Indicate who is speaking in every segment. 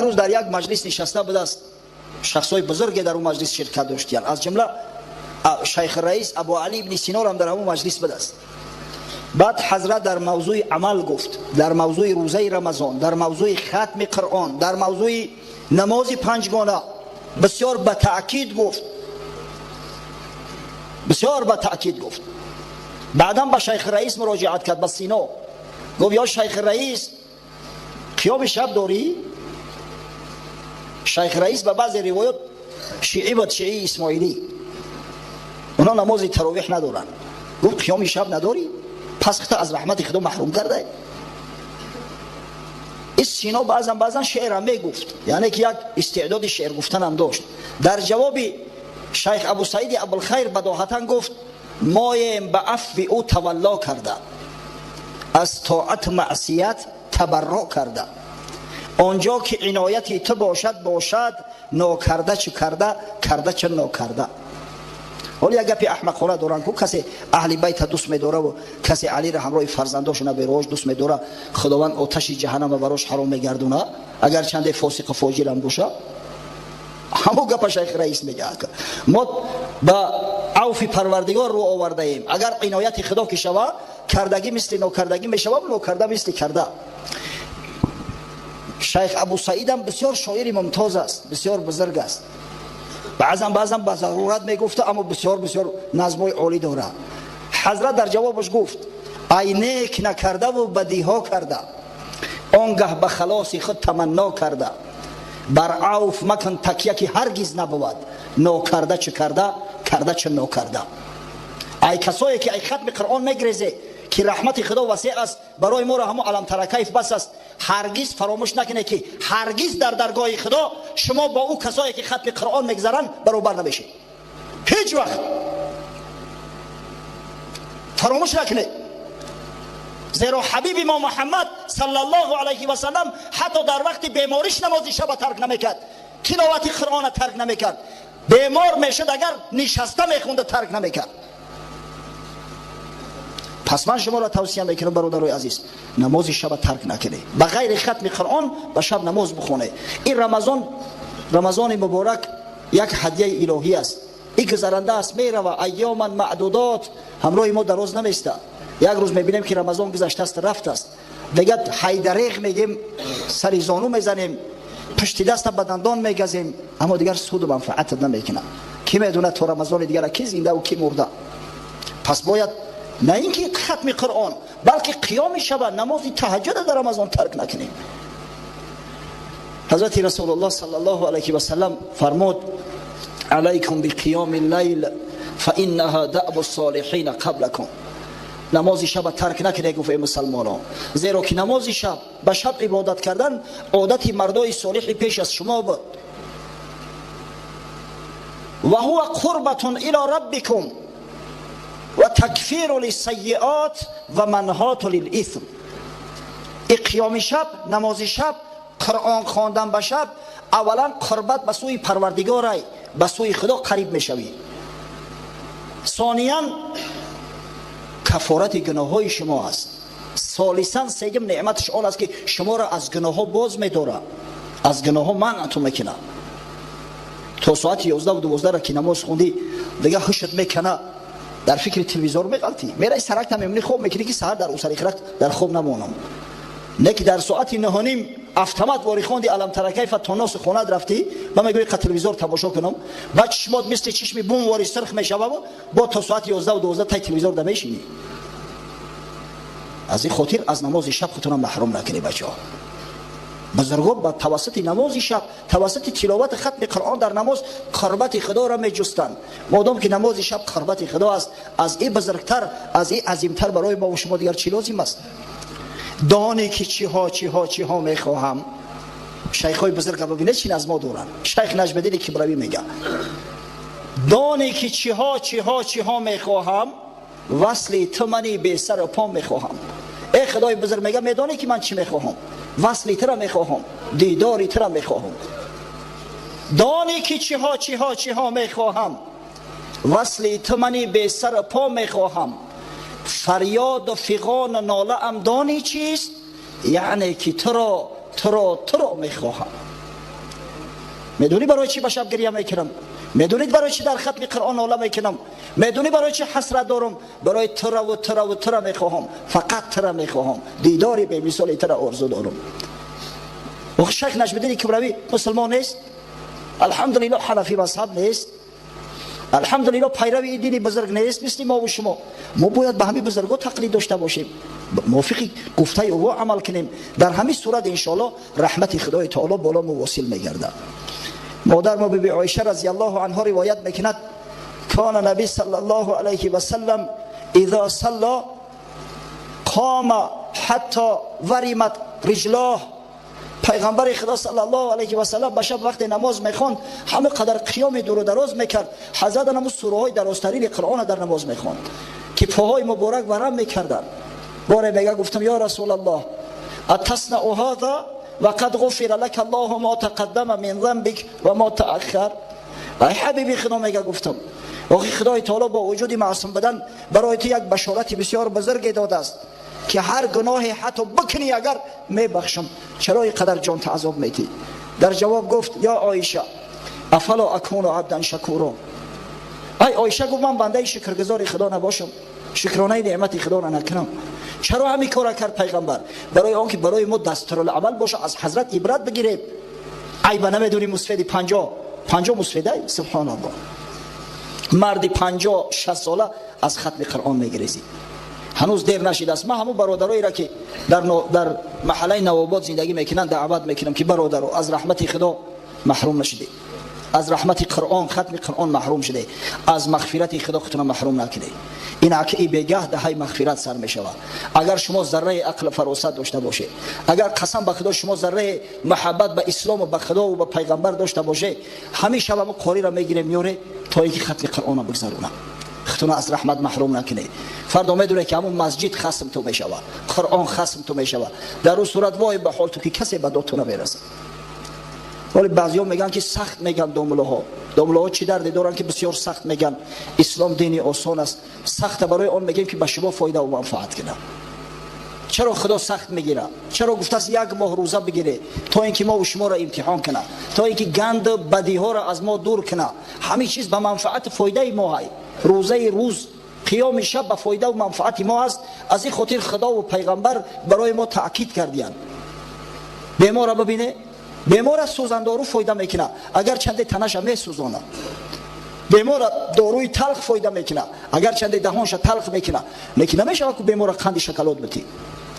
Speaker 1: Рӯз дар як маҷлис нишаста будааст, шахсҳои бузурге дар он маҷлис ширкат доштиянд, аз ҷумла шайх раис Абу Али ибни Синор ҳам дар ҳамон маҷлис будааст. Баъд ҳазрат дар мавзӯи амал гуфт, дар мавзӯи рӯзаи Рамазон, дар мавзӯи хатми Қуръон, дар мавзӯи намози панҷгона бисёр ба таъкид гуфт, бисёр ба таъкид гуфт. Баъдан ба шайх раис муроҷиат кард, ба Сино гуфт: ё шайх раис, қиёми шаб дорӣ? Шайх раис ба баъзе ривоят шиӣ буд, шиии исмоилӣ, онҳо намози таровеҳ надоранд. Гуфт: қиёми шаб надорӣ, пас худта аз раҳмати Худо маҳрум карда. Ин Сино баъзан баъзан шеърам мегуфт, яъне ки як истеъдоди шеър гуфтанам дошт. Дар ҷавоби шайх Абу Саиди Абулхайр бадоҳатан гуфт: моем ба афви ӯ тавалло карда, аз тоат маъсият табарро карда, он ҷо ки инояти ту бошад, бошад, нокарда чӣ карда, карда чӣ нокарда. Ҳоло як гапи аҳмақона доранд ку, касе аҳли байта дӯст медораву касе Алиро ҳамроҳи фарзандошу набераҳош дӯст медора, Худованд оташи ҷаҳаннама барош ҳаром мегардона, агар чанде фосиқу фоҷирам боша. Ҳамон гапа шайх раис мегӯяд: мо ба авфи Парвардигор рӯ овардаем, агар инояти Худо ки шава, кардагӣ мисли нокардагӣ мешава, нокарда мисли карда. Шайх Абу Саидам бисёр шоири мумтоз аст, бисёр бузург аст. Баъзан баъзан ба зарурат мегуфта, аммо бисёр бисёр назмҳои олӣ дорад. Ҳазрат дар ҷавобаш гуфт: ай нек накардаву бадиҳо карда, он гаҳ ба халоси худ таманно карда, бар авф макун такя, ки ҳаргиз набувад, нокарда чӣ карда, карда чӣ нокарда. Ай касое ки ай хатми Қуръон мегрезе, ки раҳмати Худо васеъ аст, барои моро ҳамон алам тара кайф бас аст, ҳаргиз фаромӯш накунед, ки ҳаргиз дар даргоҳи Худо шумо бо ӯ касое ки хатми Қуръон мегзаранд, баробар намешед. Ҳеҷ вақт фаромӯш накунед, зеро ҳабиби мо Муҳаммад саллаллоҳу алайҳи васаллам ҳатто дар вақти бемориш намози шаба тарк намекард, тиловати Қуръона тарк намекард. Бемор мешуд, агар нишаста мехонда, тарк намекард. Пас ман шуморо тавсия мекунам, бародарои азиз, намози шаба тарк накунед, ба ғайри хатми Қуръон ба шаб намоз бихонед. Ин Рамазон, Рамазони муборак, як ҳадияи илоҳӣ аст. Ин гузаранда аст, мерава, айёман маъдудот, ҳамроҳи мо дароз наместа. Як рӯз мебинем, ки Рамазон гузаштааст, рафтааст. Дигар ҳайдареғ мегем, сари зону мезанем, пушти даста ба дандон мегазем, аммо дигар суду манфаатат намекунад. Ки медонад, то Рамазони дигара ки зиндаву ки мурда? Пас бояд на ин ки хатми Қуръон, балки қиёми шаба, намози таҳаҷҷуда дар Рамазон тарк накунем. Ҳазрати Расулуллоҳ саллаллоҳу алайҳи васаллам фармуд: алайкум биқиёми лайл фаиннаҳа дабу солиҳина қаблакум. Намози шаба тарк накунед, гуфт, эй мусалмонон, зеро ки намози шаб, ба шаб ибодат кардан одати мардои солиҳи пеш аз шумо буд. Ва ҳува қурбатун ило раббикум ва такфиру лиссайиот ва манҳоту лилисм. И қиёми шаб, намози шаб, Қуръон хондан ба шаб аввалан қурбат ба сӯи Парвардигорай, ба сӯи Худо қариб мешавӣ, сониян кафорати гуноҳҳои шумо аст, солисан, сегим неъматаш он аст, ки шуморо аз гуноҳҳо боз медорад, аз гуноҳҳо манъатон мекунад. То соати 11-12 ки намоз хундӣ, дига ҳушат мекана, дар фикри телевизор меғалтӣ, мераи саракта мемонӣ, хоб мекунӣ, ки саҳар дар усарихрак дар хоб намонам. Не ки дар соати 9:30 автомат вори хонди алам тара кайфа, то носу хонат рафтӣ, ба мегӯи қа телевизор тамошо кунам, ба чишмот мисли чишми бум вори сирх мешававу бо то соати 11-12 тай телевизор да мешинӣ. Аз ин хотир аз намози шаб худтона маҳрум накунӣ, бачаҳо. Бузургон ба тавассути намози шаб, тавассути тиловати хатми Қуръон дар намоз қурбати Худоро меҷустанд. Модом ки намози шаб қурбати Худо аст, аз ин бузургтар, аз ин азимтар барои мо шумо дигар чӣ лозим аст? Доне ки чиҳо, чиҳо, чиҳо мехоҳам. Шайхҳои бузурга бибинед, чӣ назмо доранд. Шайх Наҷмиддини Кибравӣ мега: доне ки чиҳо, чиҳо, чиҳо мехоҳам, васли ту мани бесару по мехоҳам. Эй Худои бузург, мега, медонӣ, ки ман чӣ мехоҳам? Васли тура мехоҳам, дидори тура мехоҳам. Доне ки чиҳо, чиҳо, чиҳо мехоҳам, васли ту мани бесару по мехоҳам, фарёду фиғону нолаам дони чист? Яъне ки туро, туро, туро мехоҳам. Медонӣ барои чӣ ба шаб гиря мекунам? Медонед барои чӣ дар хатми Қуръон нола мекунам? Медонӣ барои чӣ ҳасрат дорам? Барои тура ва тура ва тура мехоҳам, фақат тура мехоҳам, дидори бемисоли тура орзу дорам. Охи Шайх Наҷмиддини Кубравӣ мусулмон нест, алҳамдулиллоҳ ҳанафӣ мазҳаб нест, алҳамдулиллоҳ пайрави ин дини бузург нест мисли мо ва шумо. Мо бояд ба ҳамин бузургҳо тақлид дошта бошем, мувофиқи гуфтаи ӯ амал кунем. Дар ҳамин сурат иншоаллоҳ раҳмати Худои Таоло боло мо восил мегардад. Модар мо Биби Оиша разияллоҳу анҳо ривоят мекунад: кана наби саллаллоҳу алайҳи васаллам изо салла қома ҳатто варимат риҷлоҳ. Пайғамбари Худо саллаллоҳу алайҳи васаллам ба шаб вақте намоз мехонд, ҳама қадар қиёми дуру дароз мекард. Ҳазрат ҳамун сураҳои дарозтарини Қуръонро дар намоз мехонд, ки поҳои муборак варам мекарданд. Боре мега гуфтам: ё Расулаллоҳ, атаснау ҳаза ва қад ғуфира лака Аллоҳу мо тақаддама мин занбик ва мо тааххар. Ай ҳабиби Худо, мега гуфтам, охи Худои Таоло бо вуҷуди маъсум будан барои ту як башорати бисёр бузурге додааст, ки ҳар гуноҳе ҳатто бикунӣ агар мебахшам, чаро ин қадар ҷонта азоб метӣ? Дар ҷавоб гуфт: ё Оиша, афало акуну абдан шакуро. Ай Оиша, гуфт, ман бандаи шукргузори Худо набошам, шукронаи неъмати Худоро накунам? Чаро ҳамин кора кард пайғамбар? Барои он ки барои мо дастуруламал боша, аз ҳазрат ибрат бигирем. Айба намедонӣ, мусфеди 50 мусфедай, субҳоналлоҳ, марди 50-60 сола аз хатми Қуръон мегирезид. Ҳанӯз дер нашидааст. Ман ҳамун бародароеро, ки дар маҳаллаи Навобод зиндагӣ мекунанд, даъват мекунам, ки бародаро, аз раҳмати Худо маҳрум нашудед, аз раҳмати Қуръон, хатми Қуръон маҳрум шудед, аз мағфирати Худо худтона маҳрум накунед. Ин аки бегаҳ даҳаи мағфират сар мешавад. Агар шумо зарраи ақл фаросат дошта бошед, агар қасам ба Худо шумо зарраи муҳаббат ба ислому ба Худову ба пайғамбар дошта бошед, ҳамин шаб ҳамун қориро мегирем, меёре, то ин ки хатми Қуръонро бигзаронам. Худтона аз раҳмат маҳрум накунед. Фардо медонед, ки ҳамун масҷид хасм ту мешавад, Қуръон хасм ту мешавад. Дар ӯ сурат вой ба ҳол ту, ки касе ба дод ту намерасад. Вале баъзеҳо мегӯянд, ки сахт мегӯянд домулоҳо. Домулоҳо чӣ дарде доранд, ки бисёр сахт мегӯянд? Ислом дини осон аст. Сахта барои он мегӯем, ки ба шумо фоидаву манфаат кунад. Чаро Худо сахт мегирад? Чаро гуфтааст як моҳ рӯза бигире? То ин ки мову шуморо имтиҳон кунад, то ин ки ганду бадиҳоро аз мо дур кунад. Ҳамин чиз ба манфаату фоидаи мо ҳай. Рӯзаи рӯз, қиёми шаб ба фоидаву манфаати мо аст. Аз ин хотир Худову пайғамбар барои мо таъкид кардиянд. Беморро бибине, бемор аз сӯзандору фоида мекунад, агар чанде танаша месӯзонад. Бемора доруи талх фоида мекунад, агар чанде даҳонша талх мекунад. Лекин намешавад, ку бемора қанди шоколад битӣ,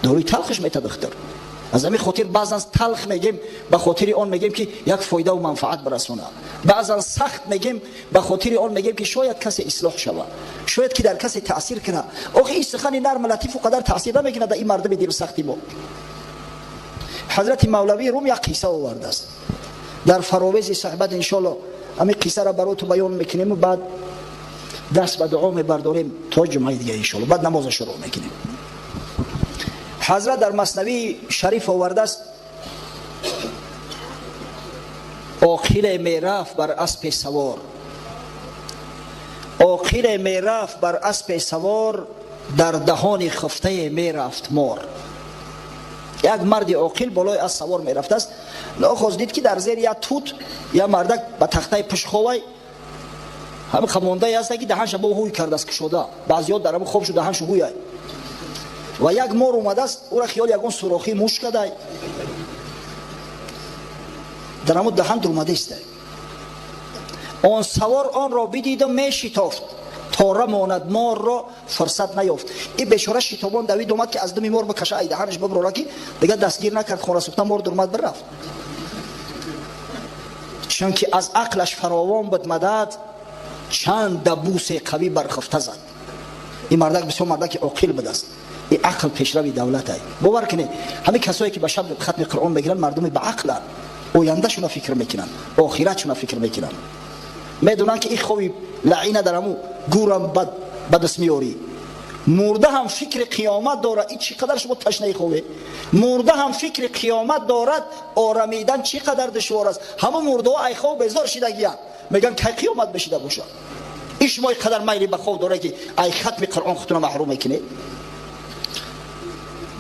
Speaker 1: доруи талхаш мета духтур. Аз ҳамин хотир баъзан талх мегем, ба хотири он мегем, ки як фоидаву манфаат бирасонад. Баъзан сахт мегем, ба хотири он мегем, ки шояд касе ислоҳ шавад, шояд ки дар касе таъсир кунад. Охи ин сухани нарм латифу қадар таъсир намекунад дар ин мардуми дилсахти мо. Ҳазрати Мавлавии Рум як қисса овардааст. Дар фаровези суҳбат иншоалло ҳамин қиссаро бароту баён мекунему баъд даст ба дуо мебардорем то ҷумъаи дига иншоалло, баъд намоза шурӯъ мекунем. Ҳазрат дар Маснавии Шариф овардааст: оқиле мерафт бар аспе савор, оқиле мерафт бар аспе савор, дар даҳони хуфтае мерафт мор. Як марди оқил болои аз савор мерафтааст. Нохост дид, ки дар зери як тут як мардак ба тахтаи пушховай ҳамин қамондае ҳаста, ки даҳанша бо ҳуй кардааст, кушода. Баъзиҳо дар ҳамин хоб шу даҳаншу ҳуяй. Ва як мор омадааст, ӯра хиёл ягон сурохи муш кадай, дар ҳамун даҳан дурмадаистай. Он савор онро бидиду мешитофт, тора монад морро фурсат наёфт. Ин бечора шитобон давид омад, ки аз думи мор бикаша, ай даҳанаш биброра, ки дигар дастгир накард, хона сӯхта мор дурмад бирафт. Чунки аз ақлаш фаровон буд мадад, чанд дабусе қавӣ бархуфта зад. Ин мардак бисёр мардаки оқил будааст. Ин ақл пешрави давлатай. Бовар кунед, ҳамин касое ки ба шаб хатми Қуръон мегиранд, мардуми ба ақланд, ояндашуна фикр мекунанд, охиратшуна фикр мекунанд. Медонанд, ки ин хови лаина дар ҳамун гӯрам ба даст меёрӣ. Мурда ҳам фикри қиёмат дорад. Ин чӣ қадар шумо ташнаи хове? Мурда ҳам фикри қиёмат дорад. Орамидан чӣ қадар душвор аст. Ҳамун мурдаҳо ай хов безор шидагиянд, мегӯянд кай қиёмат бешида бошад. Ин шумо ин қадар майли ба хов дорад, ки ай хатми Қуръон худтона маҳрум мекунед.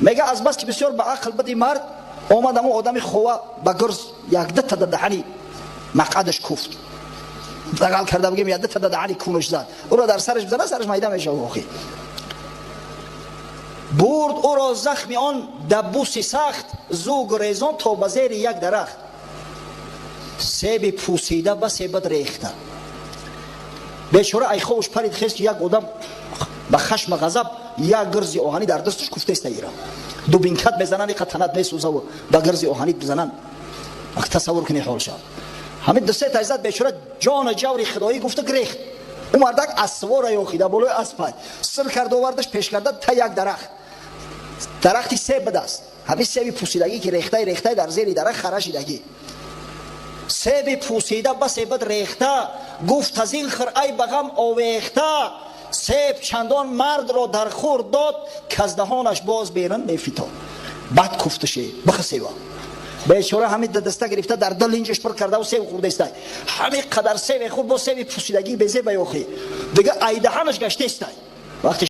Speaker 1: Мега, аз бас ки бисёр ба ақл буди мард, омад, ҳамун одами хова ба гурз якдата дар даҳани Мақъадаш куфт дағал карда бигем, я дата даҳани кунаш зад, ӯро дар сараш бизана, сараш майда мешава. Охи бурд ӯро захми он даббуси сахт, зу гурезон то ба зери як дарахт. Себи пӯсида басе бад рехта. Бечора айховуш парид, хест, ки як одам ба хашма ғазаб як гирзи оҳанӣ дар дасташ куфтеста. Ира дубинкат мезананд, иқа танат месӯзаву ба гирзи оҳанит бизананд, тасаввур кунӣ ҳолша. Ҳамин дусе тайзад, бечора ҷону ҷаври худоӣ гуфта гирехт. Ӯ мардак асвора ёхида болои аспай сир карда овардаш, пеш карда та як дарахт, дарахти себ будаст. Ҳамин себи пӯсидагӣ, ки рехтай рехтай дар зери дарахт харашидагӣ. Себи пӯсида басе бад рехта, гуфт: «Аз ин хир, ай ба ғам овехта». Себ чандон мардро дар хур дод, каз даҳонаш боз берун мефитод. Бад куфташе биха себа. Бечора ҳамин даста гирифта, дар ду линҷаш пур кардаву себ хӯрдестай. Ҳамин қадар себе хӯрд, бо себи пӯсидагӣ безеба ёхи дига айдаҳанаш гаштестай вақте.